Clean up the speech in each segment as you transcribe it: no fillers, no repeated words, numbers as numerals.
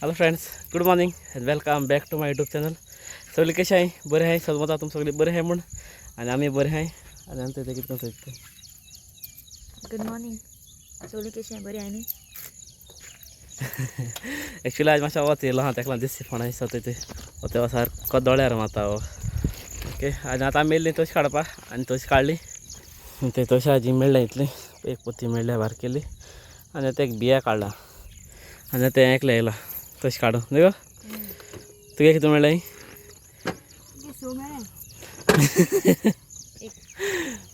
Hello friends, good morning and welcome back to my YouTube channel. सगळी कशें आहाय? बरें आहाय? सदमता तुम सगळी बरें आहाय म्हूण आनी आमी बरें आहाय. आनी आमचें तें कितें करता? गुड मॉर्निंग, सगळीं कशी बरी आहाय न्ही? एक्चुअली आज मातशें वत येयलो आहा, तेका लागून दिसता फोंडा दिसता ते तेवा सारको दोळ्यार मारता हो. ओके, आनी आतां आमी येयल्ली तोशी काडपाक आनी तोशी काडली. ते तोशी आजी मेळ्ळें इतली एक पोती मेळ्ळ्या बारकेली आनी आतां एक बिया काडला आनी आतां हें एकलें येयलां तशें काडून न्ही गो. तुगे कितें मेळ्ळें?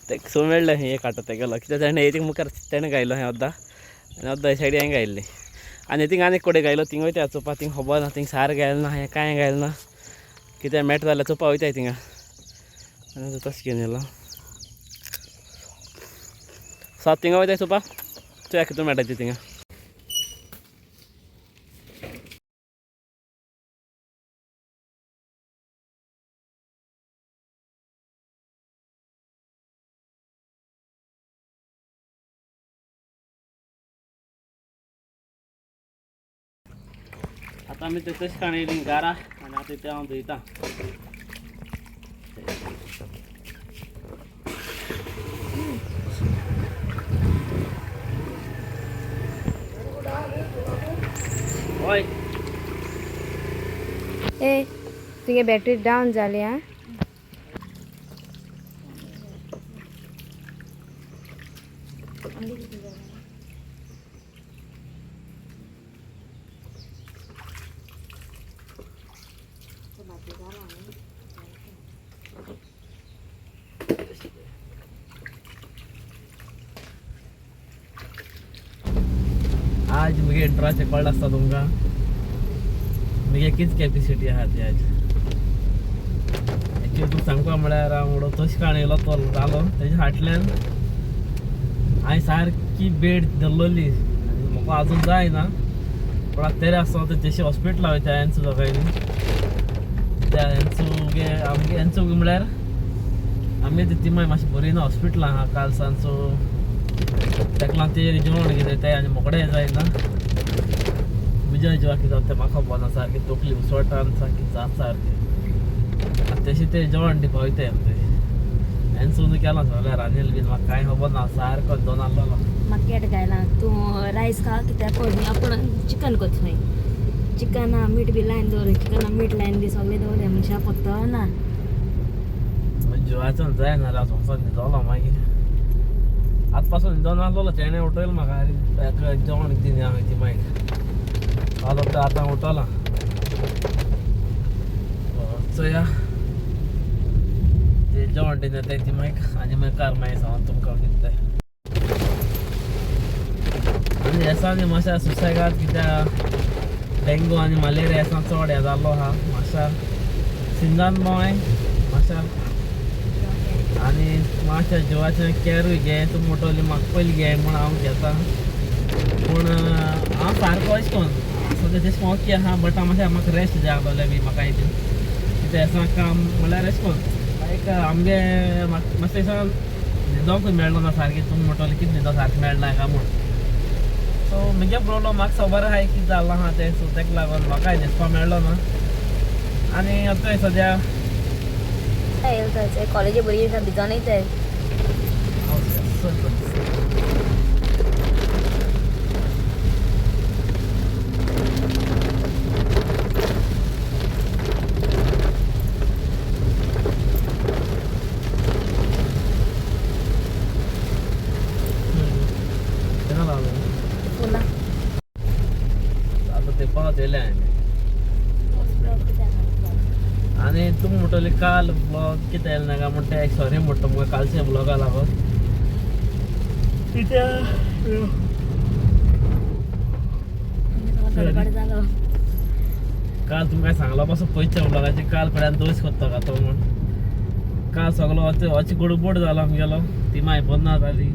ते सो मेळ्ळें हें काडटा तें गेलो कित्याक तेणें एक मुखार तेणें गायलो हें अर्दा आनी अर्दा सायडी हांवें गायल्ली आनी थिंग आनी एक कडेन गायलो थिंग वयता चोवपा. थिंग खबर ना, थिंग सार गायलो ना, हें कांय गायलें ना. कितें मेळटा जाल्यार चोवपा वयताय थिंगा आनी तशें घेवन येयलो. सो थिंगा वयताय चोवपा, चोया कितें मेळटा ती थिंगा. आतां आमी ते तशी काण येयली गारा आनी आतां ते हांव धुयता. हय. ए, तुगे बॅटरी डावन जाली आं. आज मुगे इंट्राचे कळ्ळें आसता तुमकां मुगे कितें कॅपिसिटी आहा ती. आज एक्चुअली तुका सांगपा म्हळ्यार हांव म्हणून तशें काण येयलो तो जालो तेज्या फाटल्यान हांवें सारकी बेड धरलोली आनी म्हाका आजून जायना, पूण आतां तरी आसतना तें तशें हॉस्पिटलां वयता एन्सू जाता न्ही त्या एन्सू गे आमगे एन्सू म्हळ्यार आमगे ती तिमाय मातशी बरी ना, हॉस्पिटलां आहा काल सान. सो तेका लागून तेजेर जेवण कितें तें आनी मोकडें जायना. म्हज्या जिवाक कितें जाता तें म्हाका खबर ना. सारकी तकली उसळटा आनी सारकी जात सारकी. आतां तशें तें जेवण दिवपा वयताय आमी तें एन्सून केलां सगळें रांदील बीन, म्हाका कांय खबर ना, सारको दोन आहलोलो. म्हाका केट गायला तूं रायस खा कित्याक आपूण चिकन करतलें. चिकन मीठ बी लायन दवरलें, चिकना मीठ लायन बी सगळें दवरलें, मनशां फक्त ना. जिवाचो जायना जाल्यार हांव न्हिदोलो मागीर. आतां पासून न्हिदोन आहलोलो, तेणें उठयलो म्हाका, आरे जेवण दिना हांवें ती मागीर आतां आतां उठला. चोया ते जेवण दिना तें ती मागीर आनी मागीर कार मागीर सांगून तुमकां कितें तें. आनी हेसांनी मातशा सुसेगाद कित्याक डेंगू आनी मलेरिया हेसां चड हें जाल्लो आहा मातशा सिंजान मोय मातशा आनी मातशें जिवाचें कॅरूय घे तूं मोटोली म्हाका पयलीं घे म्हूण हांव घेता, पूण हांव सारको अशें करून सद्या तशें ओके आहा, बट हांव मातशें म्हाका रेस्ट जाय आहलोलें बी म्हाका हितून कितें अशें काम म्हणल्यार अशें करून लायक आमगे मातशें अशें न्हिदोंकूय मेळ्ळो ना सारकें. तुमी म्हणटले कितें न्हिदो सारकें मेळना काय म्हूण. सो म्हगे प्रॉब्लम म्हाका खबर आहा कितें जालां आहा तें. सो तेका लागून म्हाकाय न्हिदपा मेळ्ळो ना आनी आतां सद्या कॉलेजी भुरगीं भिजोन येताय. केन्ना लागलो? फुलां. आतां ते पावत येयले हांवें आनी तूं म्हणटली काल ब्लॉग कितें येयलें ना काय म्हण तें सॉरी म्हणटा मुगे कालच्या ब्लॉगा लागून कित्याक गडबड जालो. काल तुमकां सांगला पासून पयच्या ब्लॉगाचे काल कडेन दोश कोत्ता का तो म्हूण. काल सगलो अशी गडबड जालो आमगेलो, ती माय बंद ना जाली,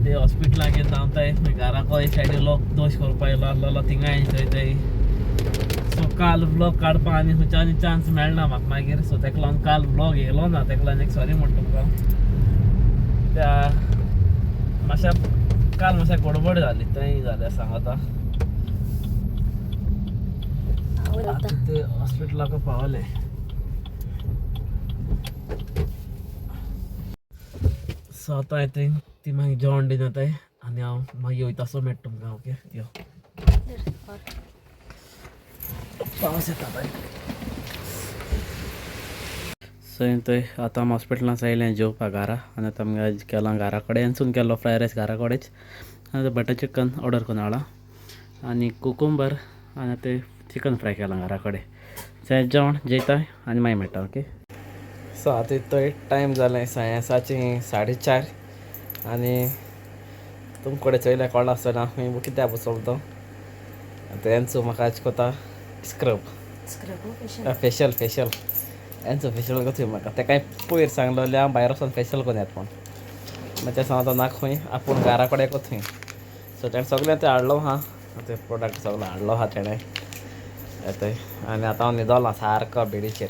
ते हॉस्पिटलाक घेवन धांवताय, मागीर घराको एक सायडीन लोक दोश करपा येयलो आहलोलो थिंगाय थंय. सो काल ब्लॉग काडपा आनी खंयच्यान चान्स मेळना म्हाका मागीर. सो तेका लागून काल ब्लॉग येयलो ना, तेका लागून एक सॉरी म्हणटा तुमकां. त्या मातशा काल मातशा गडबड जाली तेंय जालें सांगता. आतां ते हॉस्पिटलाक पावले. सो आतां I think ती मागीर जेवण दिन जाताय आनी हांव मागीर वयता सो मेळटा तुमकां. ओके यो, पावस येता बाय. सो थंय आतां आमी हॉस्पिटलांत आयलें जेवपाक घरा आनी आतां आमगे आयज केलां घरा कडेनसून केल्लो फ्रायड रायस घरा कडेच आनी बटर चिकन ऑर्डर करून हाडलां आनी कुकुंबर आनी आतां चिकन फ्राय केलां घरा कडेन. सो जेवण जेयता आनी मागीर मेळटा. ओके सो आतां थंय टायम जालें सायेसाची 4:30 आनी तुमकडे चोयल्यार कळ्ळां आसतना हांव कित्याक बसलो तो. आतां हेंचो म्हाका आयज कोता स्क्रब फेशियल फेशियल हेंचो फेशियल करता म्हाका. तेकाय पयर सांगलेलें हांव भायर वचोन फेशियल करून येता म्हूण. मागीर तें सांगता ना खंय आपूण घरा कडेन कोतूय. सो तेणें सगळें तें हाडलो आहा, तें प्रोडक्ट सगळें हाडलो आहा तेणें येतय. आनी आतां हांव न्हिदोला सारको बेडीचेर.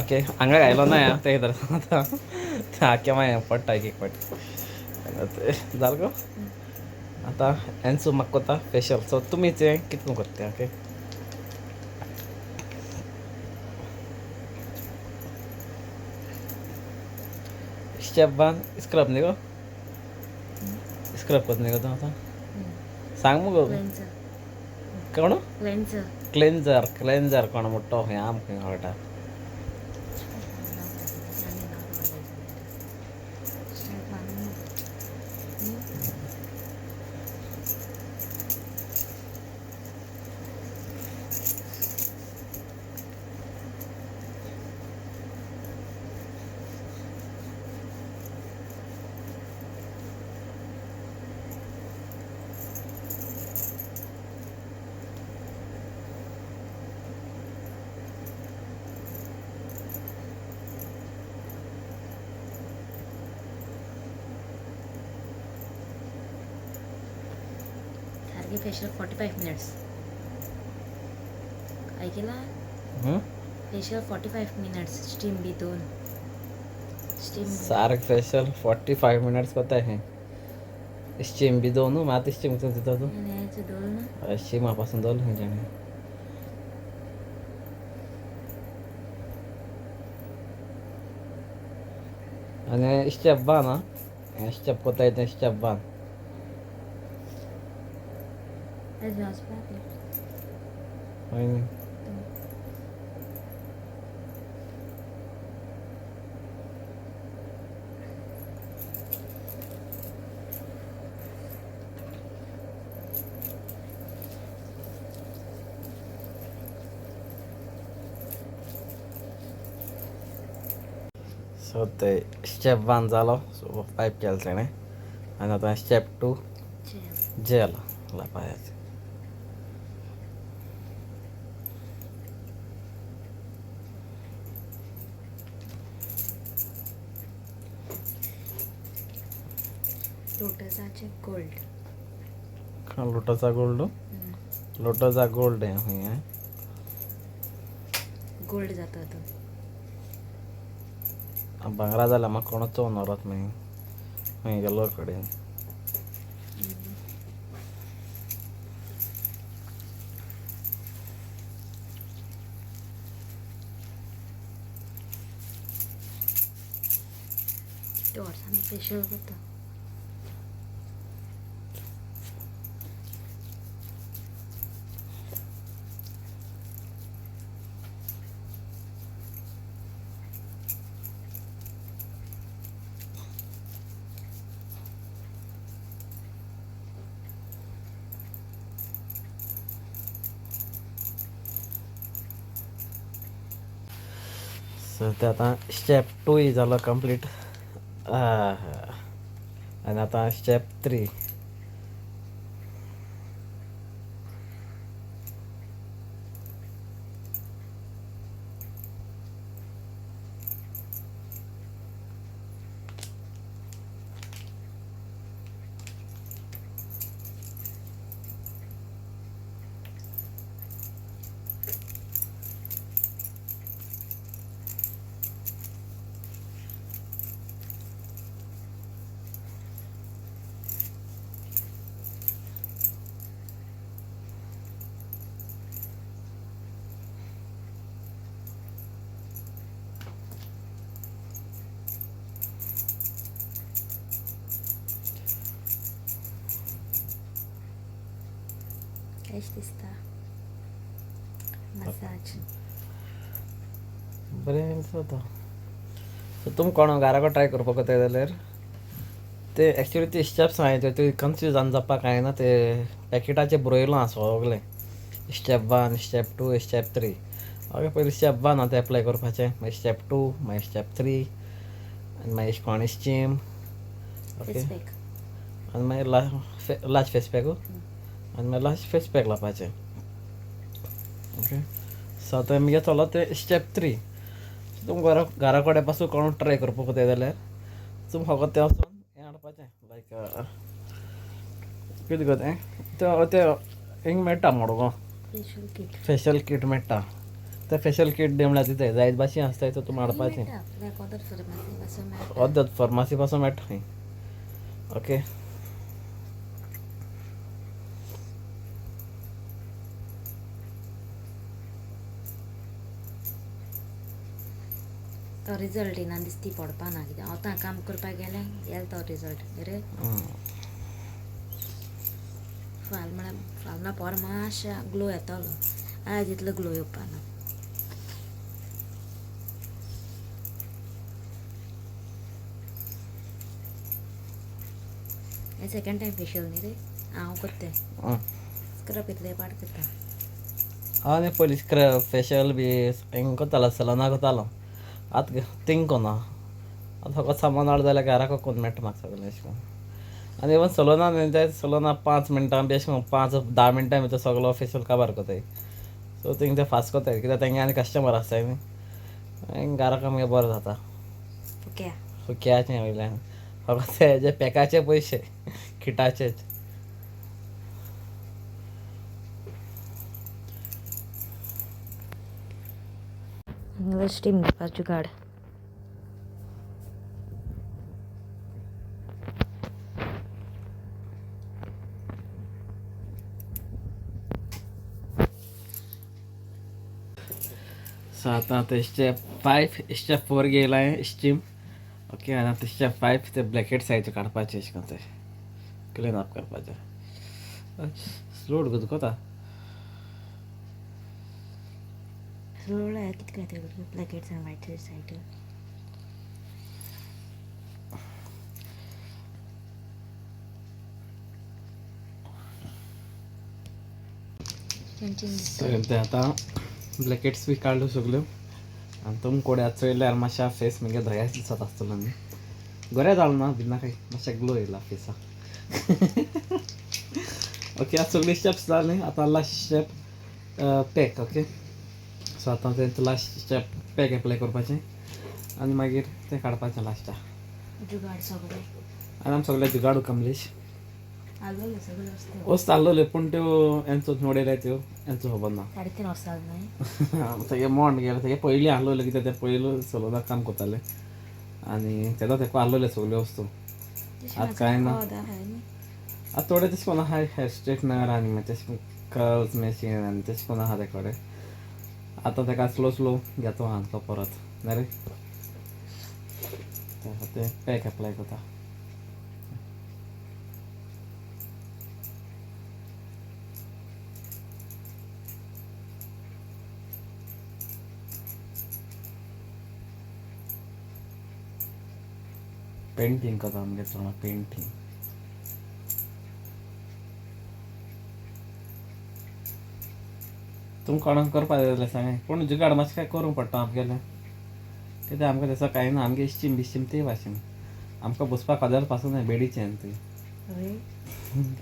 ओके हांगा आयलो ना तें कितें आतां तें आख्खें मागीर पडटा एक एक फावट. जालें गो आतां हेंचो म्हाका कोता फेशियल. सो तुमी तें कितको करता. ओके स्टेप 1 स्क्रब न्ही गो, स्क्रब करता न्ही गो तूं आतां सांग मुगो कोण क्लेन्जर क्लेन्जर कोण म्हणटा खंय आमकां खंय कळटा. सारकें फेशियल 45 मिनट्स ऐकला. फेशियल 45 मिनट्स स्टीम बी दोन स्टीम सारकें फेशियल 45 मिनट्स कोता हें स्टीम बी दोन मात स्टीम दिता तूं दोन स्टिमा पासून दोन खंय तेणें. आनी स्टेप 1 आं हें स्टेप कोताय तें स्टेप 1. सो ते स्टेप 1 जालो. सो 5 केलें तेणें आनी आतां स्टेप 2 जेल लावपाचें. लोटसाचे गोल्ड. लोटसा गोल्ड, लोटसा गोल्ड हें खंय गोल्ड जाता तो भांगरा जाल्यार म्हाका कोणूच चोवन व्हरत मागीर खंय गेलो कडेन. कितले वर्सांनी फेशियल करता. सो ते आतां स्टेप 2 जालो कंप्लीट आनी आतां स्टेप 3. फ्रेश दिसता. मसाज बरें दिसता. सो तुमी कोण घरा ट्राय करपाक वताय जाल्यार ते एक्चुली ते स्टेप्स आहाय ते कन्फ्यूज जावन जावपाक कांय ना. ते पॅकेटाचेर बरयलां आसा सगलें, स्टेप 1, स्टेप 2, स्टेप 3. ओके, पयलीं स्टेप 1 आतां एप्लाय करपाचें, मागीर स्टेप 2, मागीर स्टेप 3 आनी मागीर कोण स्टीम. ओके, आनी मागीर लास्ट फेस पॅक, आनी मागीर लास्ट फेस पॅक लावपाचें. ओके, सो आतां मुगे चलो तें स्टेप 3. तुमी घरा कडेन पासून कोण ट्राय करपाक वताय जाल्यार तुमी फकत तें वचून हें हाडपाचें, लायक कितें गो तें तें हिंग मेळटा मडगांव फेशियल किट मेळटा. तें फेशियल किट दी म्हणल्यार दिताय, जायत भाशेन आसताय तो तुमी हाडपाचें. ओदर फार्मासी पासून मेळटा खंय. ओके, तो रिजल्ट येना दिसती पडपा ना, कित्याक आतां काम करपाक गेलें येल तो रिजल्ट रे. फाल म्हळ्यार फाल ना पोर मातशें ग्लो येतलो, आयज इतलो ग्लो येवपा ना. हें सेकंड टायम फेशियल न्ही रे हांव करतें, स्क्रब इतलें पाड करता. हांव न्ही पयलीं स्क्रब फेशियल बी हिंग करतालो, सलोना करतालो. आतां थिंग कोना, आतां फकत सामान हाड जाल्यार घराक करून मेळटा म्हाका सगळें अशें करून. आनी इवन सलोना न्ही ते सलोना 5 मिनटां बी अशें करून 5-10 मिनटां भितर सगलो फेशियल काबार करताय. सो थिंग ते फास्ट करताय कित्याक तेंगे आनी कस्टमर आसताय न्ही, घराक आमगे बरें जाता. सुक्याचें वयल्यान फकत तेजे पॅकाचे पयशे किटाचेच. स्टीम घेवपाक जुगाड. सो आतां ते स्टेप 5, स्टेप 4 घेयला स्टीम. ओके, आनी आतां स्टेप 5 ते ब्लॅकेट सायज काडपाचे अशें करून ते क्लीन अप करपाचें. स्लो गुदकोता स्लो कितें काय ब्लॅकेट्स आनी व्हायट सायड. ते आतां ब्लॅकेट्स बी काडल्यो सगल्यो आनी तुम कोड्या चोयल्यार मातशा फेस मुगे धंयाच दिसत आसतलो न्ही, गोरें जालो ना भिन्ना काय मातशें ग्लो येयला फेसा. ओके, आतां सगळी स्टेप्स जाली, आतां last step pack. Okay, so आतां तें लास्ट स्टेप पॅक एप्लाय करपाचें आनी मागीर तें काडपाचें लास्टाक. जुगाड सगळें आनी आमी सगळें जुगाड कमलेश सगळें वस्त आहलोल्यो, पूण त्यो हेंचो उडयल्या त्यो हेंचो खबर ना. 3.5 वर्सां न्हय तेगे मोंड गेले, तेगे पयलीं आहलोले कित्याक ते पयलू सलोनाक काम करताले आनी तेन्ना तेका आहलोले सगल्यो वस्तू. आतां कांय ना, आतां थोडे तशें कोन्न आहा हेर स्ट्रेटनर आनी मागीर तशें कर्ल्स मॅशीन आनी तशें कोन्न आहा ते कडेन. आतां तेका स्लो स्लो घेतो आहा तो परत ना रे, तें पॅक एप्लाय करता. पेंटिंग करता आमगे चोडणा पेंटिंग. तुमकां कोणाक करपा जाय जाल्यार सांगाय, पूण जुगाड मातशें काय करूंक पडटा आमगेलें, कित्याक आमकां तसो कांय ना. आमगे इश्टीम बिश्टीम ती भाशेन आमकां बसपाक कदेल पासून न्हय बेडीचें ती.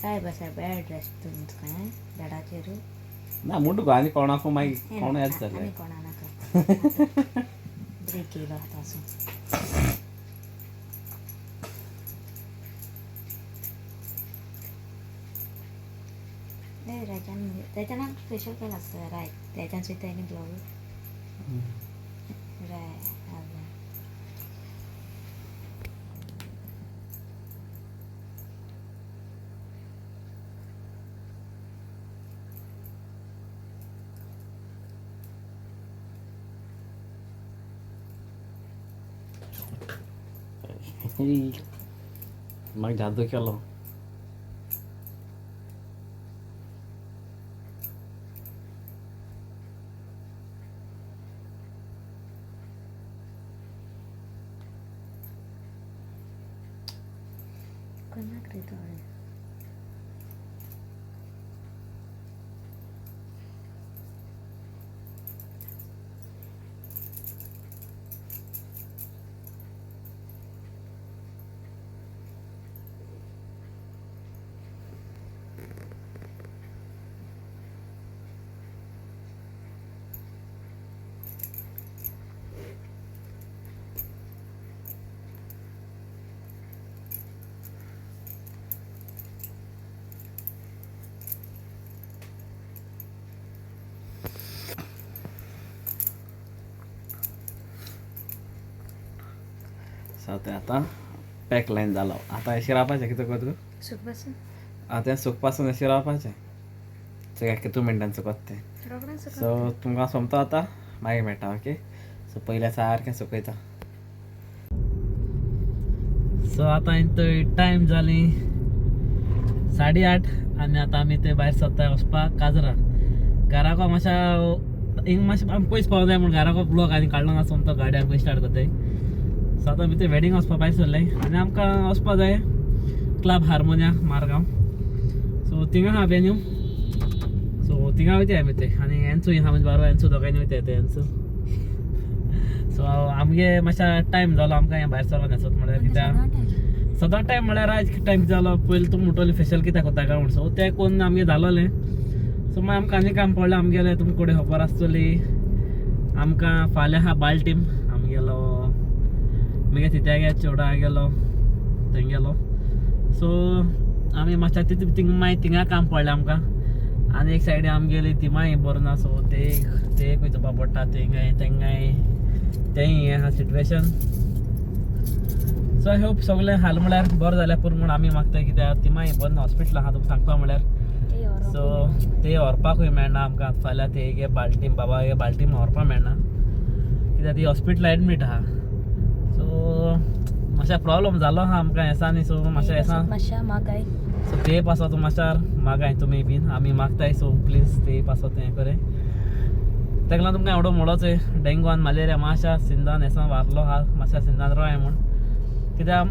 काय बसा बेड रेस्ट तुमकां बेडाचेर ना म्हणटा गो आनी कोणाकू मागीर कोण येत जाल्यार कोणा नाका ब्रेक येयलो आतां. राजान राजान स्पेशल केला आसता राय राजान सुद्दां आनी ब्लॉग राय. म्हाका जादू केलो. सुकनाक रे थोडे. सो तें आतां पॅक लायन जालो. आतां अशें रावपाचें कितें करता तूं? सुकपासून. आतां तें सुकपासून अशें रावपाचें. चोया कितू मिनटान सुकत तें. रोखडें सुकत. सो तुमकां सोमतो आतां मागीर मेळटा. ओके, सो पयलें सारकें सुकयता. सो आतां थंय टायम जाली 8:30 आनी आतां आमी थंय भायर सरता वचपाक काजरा. घराको मातशा हिंग मातशें आमी पयस पावजाय म्हूण घराको ब्लॉग आनी काडलो ना. सोमतो गाडी आमकां स्टार्ट करताय. सो आतां आमी थंय वेडींग वचपा भायर सरले आनी आमकां वचपा जाय क्लब हार्मोनिया मारगांव. सो थिंगा आहा वेन्यू. सो थिंगा वयताय आमी ते आनी एन्सू आहा म्हणजे बारोबर एन्सू दोगांयनी वयताय ते एन्सू. सो आमगे मातशा टायम जालो आमकां हें भायर सरप न्हेसत म्हळ्यार कित्याक सदां टायम म्हळ्यार आयज टायम जालो. पयलीं तूं म्हणटली फेशियल कित्याक कोत्ता काय म्हूण. सो तें कोन्न आमगें जालोलें. सो मागीर आमकां आनी काम पडलें आमगेलें. तुमकां कडेन खबर आसतली आमकां फाल्यां आहा बालटीम आमगेलो मागीर तित्यागे चेवडा गेलो तेंगेलो. सो आमी मातशें तितू थिंग मागीर थिंगा काम पडलें आमकां. आनी एक सायडी आमगेली ती मागीर बरो ना. सो ते ते एक वचपा पडटा तेंगाय तेंगाय तेंय हें आहा सिट्युएशन. सो I hope सगळें हाल म्हळ्यार बरें जाल्यार पुरो म्हूण आमी मागता कित्याक ती मागीर बरें हॉस्पिटल आहा तुमकां सांगपा म्हळ्यार. सो ते व्हरपाकूय मेळना आमकां फाल्यां. ते गे बालटीम बाबा गे बालटीम व्हरपाक मेळना कित्याक ती हॉस्पिटल एडमीट आहा. सो मातशें प्रॉब्लम जालो आहा आमकां हेसांनी. सो मातशें हेसां मातशें म्हाकाय. सो ते पासत मातशार मागाय तुमी बीन आमी मागताय. सो प्लीज ते पासत हें करे. ताका लागून तुमकां एवढो म्हणोच डेंगू आनी मलेरिया मातशा सिंदान हेसां वारलो आहा मातशा सिंदान रोय म्हूण कित्याक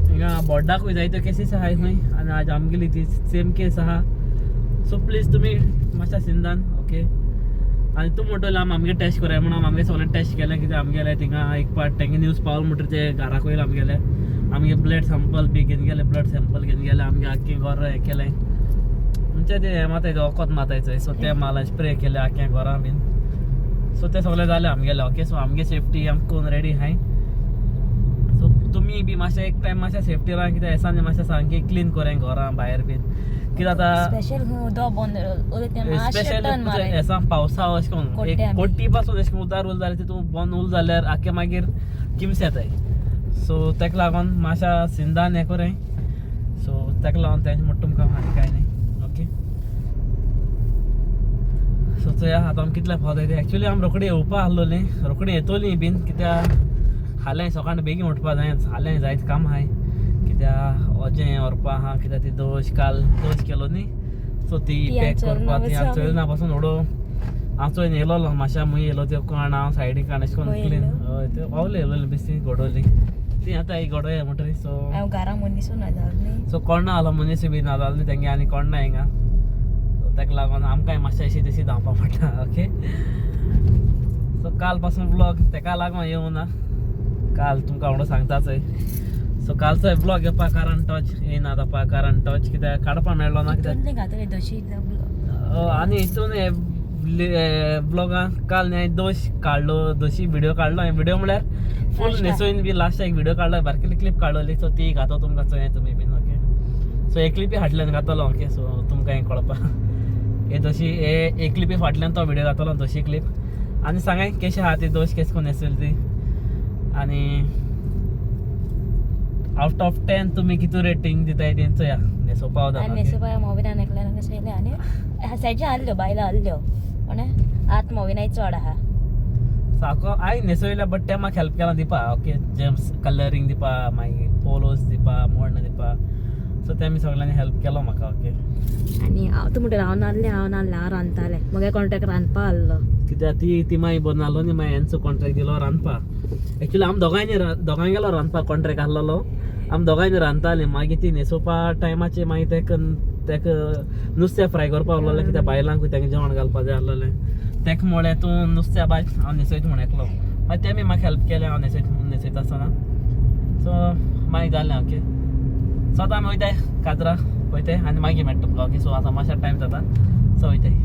हिंगा बोड्डाकूय जायत्यो केसीस आहाय खंय आनी आज आमगेली ती सेम केस आहा. सो प्लीज तुमी मातशा सिंदान. ओके, आनी तूं म्हणटलो आमी आमगे टेस्ट करया म्हणून आमगे सगळें टेस्ट केलें कित्याक आमगेलें थिंगा एक पाट तेंगे न्यूज पावल म्हणटकीर ते घराक वयले आमगेले आमगे ब्लड सॅम्पल बी घेवन गेले. ब्लड सॅम्पल घेवन गेले आमगे आख्खें घर हें केलें म्हणजे ते हें माताय वखद माताय चोय. सो ते माला स्प्रे केले आख्खें घरां बीन. सो ते सगळें जालें आमगेलें. ओके, सो आमगे सेफ्टी आमकां कोण रेडी आहाय. सो तुमी बी मातशें एक टायम मातशें सेफ्टी राव कित्याक हेसांनी मातशें सामकें क्लीन कोराय घरां भायर बीन कित्याक आतां स्पेशल उदक बंद स्पेशल हेसां पावसा अशें करून एक कोट्टी पासून अशें करून उदार उरलें जाल्यार तितून बंद उरलें जाल्यार आख्खें मागीर किमस येताय. सो ताका लागून मातशा सिंदान हें कोराय. सो ताका लागून तेंच म्हणटा तुमकां आनी कांय न्ही. ओके, सो चोया आतां आमी कितले पावताय ते. एक्चुली आमी रोखडी येवपा आहलोली रोखडी येतोली बीन कित्याक हाल्यां सकाळीं बेगीन उठपा जाय. हाल्यां जायत काम आहाय कित्याक वजें व्हरपा आहा कित्याक ती दोश काल दोश केलो न्ही. सो ती पॅक करपा ती हांव चोयना पासून उडो हांव चोयन येयलोलो मातशें मुय येयलो त्यो कोण हांव सायडीक काण अशें करून क्लीन हय त्यो पावले येयलोली बेश्टी घडोवली ती आतां एक घडोया म्हणटरी. सो हांव घरा मनीसूय ना जालो न्ही. सो कोण ना आलो मनीस बी ना जालो न्ही तेंगे आनी कोण ना हिंगा. सो ताका लागून आमकांय मातशें अशी तशी धांवपा पडटा. ओके, सो काल पासून ब्लॉग तेका लागून येवना ना. काल तुमकां म्हणून सांगता चोय. सो कालचो ब्लॉग येवपा कारण टच येयना जावपा कारण टच कित्याक काडपा मेळ्ळो ना कित्याक आनी हितून हे ब्लॉगान काल न्ही दोश काडलो दोशी व्हिडिओ काडलो. हांवें व्हिडिओ म्हळ्यार फूल न्हेसोवन बी लास्ट एक व्हिडिओ काडलो बारकेली क्लिप काडलोली. सो ती घातो तुमकां चोय तुमी बीन. ओके, सो एक क्लिपी फाटल्यान घातलो. ओके, सो तुमकां हें कळपा हे दोशी हे एक क्लिपी फाटल्यान तो व्हिडिओ घातलो दोशी क्लिप आनी सांगाय कशी आहा ती दोश केस कोन्न न्हेसली ती आनी आवट ऑफ 10 तुमी कितू रेटींग दिताय तें चोया न्हेसोवपा आनी न्हेसोवपा मोविनान एकल्यान कशें येयलें आनी सायडीन आहल्यो बायलां आहल्यो पण आत मोविनाय चड आहा. साको हांवें न्हेसयल्या बट ते म्हाका हेल्प केला दिवपा. ओके, जेम्स कलरींग दिवपा मागीर पोलोस दिवपा मोडण दिवपा. सो ते आमी सगळ्यांनी हेल्प केलो म्हाका. ओके, आनी हांव तूं म्हणटा हांव नासलें हांव नासलें हांव रांदतालें मगे कॉन्ट्रेक्ट रांदपा आहलो कित्याक ती ती मागीर बरो नासलो न्ही मागीर हेंचो कॉन्ट्रेक्ट दिलो रांदपा. एक्चुली आमी दोगांयनी दोगांय गेलो रांदपा कॉन्ट्रेक्ट आहलोलो. आमी दोगांयनी रांदतालीं. मागीर ती न्हेसोवपा टायमाचेर मागीर तेका तेका नुस्तें फ्राय करपा उरलोलें, कित्याक बायलांकूय तेंका जेवण घालपा जाय आसलोलें. तेका म्हळें तूं नुस्त्या बाय, हांव न्हेसयता म्हण एकलो. मागीर तेमी म्हाका हेल्प केलें हांव न्हेसयता आसतना. सो मागीर जालें. ओके, सो आतां आमी वयताय काजरा वयताय आनी मागीर मेळटा तुमकां. ओके, सो आतां मातशें टायम जाता, सो वयताय.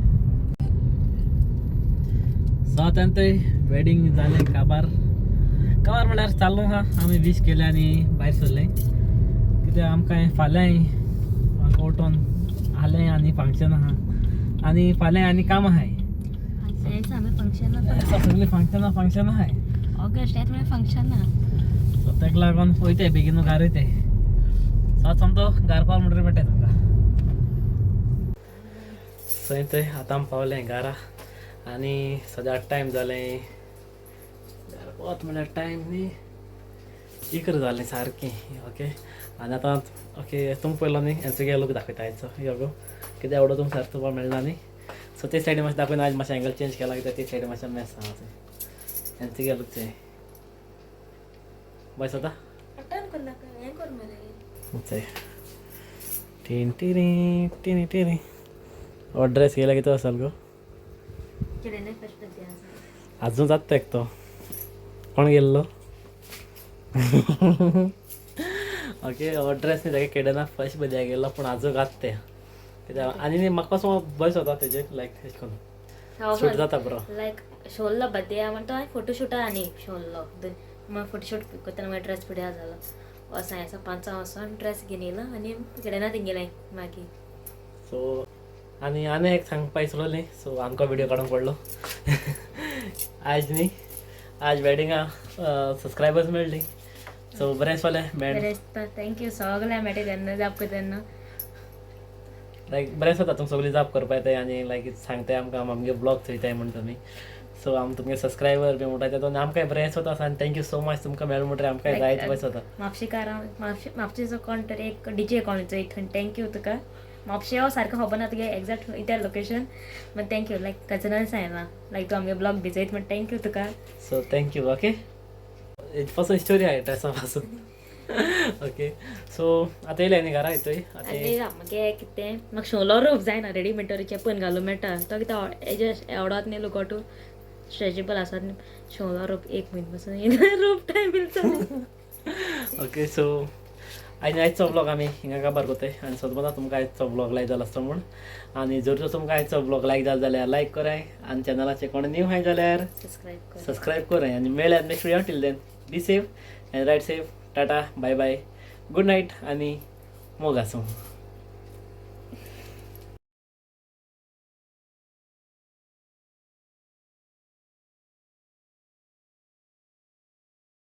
सो आतां ते वेडींग जालें काबार. काबार म्हणल्यार चालू आहा. आमी वीश केलें आनी भायर सरले, कित्याक आमकां फाल्यां उठोन आलें आनी फंक्शन आहा आनी फाल्यां आनी काम आहाय. आमी फंक्शन सगळीं फंक्शनां फंक्शनां आहाय. ऑगस्ट येत म्हळ्यार फंक्शन. सो तेका लागून वयताय बेगीन घार वयताय. सो आतां सोमतो घार पावल म्हणटकीर मेळटा तुमकां. सो थंय आतां आमी पावले घारा आनी सद्या टायम जालें घरा पावत म्हणल्यार टायम न्ही 11 जालें सारकें. ओके, आनी आतां ओके तुमकां पयलो न्ही हेंचो लूक दाखयता आयचो यो गो, कित्याक एवडो तुमकां सारको तुमकां मेळना न्ही. सो ते सायडीन मातशें दाखयना, आयज मातशें एंगल चेंज केला कित्याक ते सायडीन मातशें मॅस आहा. हेंचो लूक ते बस आतां टीन टिरी टिनी टिरी. हो ड्रेस केला कितें असाल गो? अजून जाता एक तो कोण गेल्लो. ओके, हो ड्रेस न्ही ताका केडना फर्स्ट बद्या गेल्लो, पूण आजून घात ते कित्याक आनी न्ही म्हाका पासून बरें जाता तेजेर, लायक एश करून सूट जाता बरो. लायक शोल्लो बर्थडे म्हणटा तो फोटोशूट आनी शोल्लो मागीर फोटोशूट करतना मागीर ड्रेस पिड्या जालो. वसां आसा पांचां वचोन ड्रेस घेवन येयलो आनी केडना तेंगेलें मागीर. सो आनी आनी एक सांगपा विसरलो न्ही. सो आमकां व्हिडिओ काडूंक पडलो आयज न्ही. आज वेडिंगा सबस्क्रायबर्स मेळ्ळी, सो बरें दिसलें मेळ. बरें दिसता, thank you सगळ्या मेळटा तेन्ना जाप करता तेन्ना. लायक बरें दिसता तुमकां सगळी जाप करपा येताय आनी लायक सांगताय आमकां आमगे ब्लॉग चोयताय म्हण तुमी. सो आम तुमगे सबस्क्रायबर बी म्हणटा तेतून आमकां बरें दिसता आनी thank you so much. तुमकां मेळ म्हणटकीर आमकां जायत बरें दिसता. म्हापशेकार म्हापशे म्हापशेचो कोण तरी एक डीजे कोण चोयता, thank you तुका. म्हापशे हो सारको खबर ना तुगे एग्जॅक्ट इत्या लोकेशन, पण thank you. लायक कजनान सांगला लायक तूं आमगे ब्लॉग बी चोयत म्हण, thank you तुका. So thank you. Okay, पासून स्टोरी आहे ड्रेसा पासून. ओके, सो आतां येयले न्ही घरा येतोय आतां. आनी मागे कितें म्हाका शोलो रोप जायना, रेडीमेड चेपून घालूं मेळटा तो कितें एडजस्ट एवडोत न्ही लुकोटू स्ट्रेचेबल आसात न्ही. शोलो रोप एक म्हयनो पासून रोप टायम मिलता. ओके, सो आनी आयचो ब्लॉग आमी हिंगा काबार करताय आनी सदमता तुमकां आयचो ब्लॉग लायक जालो आसतो म्हूण. आनी जर तर तुमकां आयचो ब्लॉग लायक जालो जाल्यार लायक कराय आनी चॅनलाचेर कोण न्यू आहाय जाल्यार सबस्क्रायब कर. सबस्क्रायब कराय आनी मेळ्ळ्या next video. Till then be safe and ride safe. Tata, bye bye, good night आनी मोग आसूं.